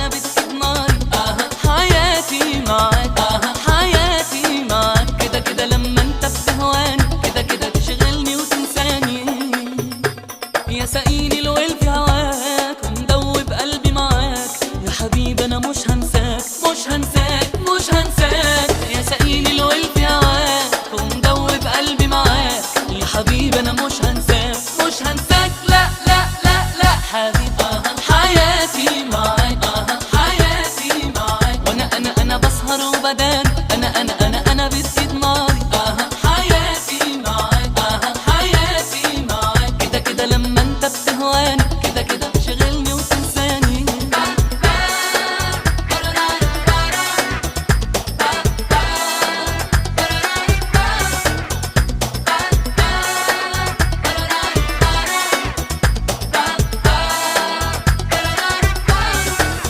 بتجيب ناري. حياتي معاك، حياتي معاك، كده كده لما انت بتهواني، كده كده تشغلني وتنساني. يا سقيني الويل في هواك ومدوب قلبي معاك، يا حبيبي انا مش هنساك.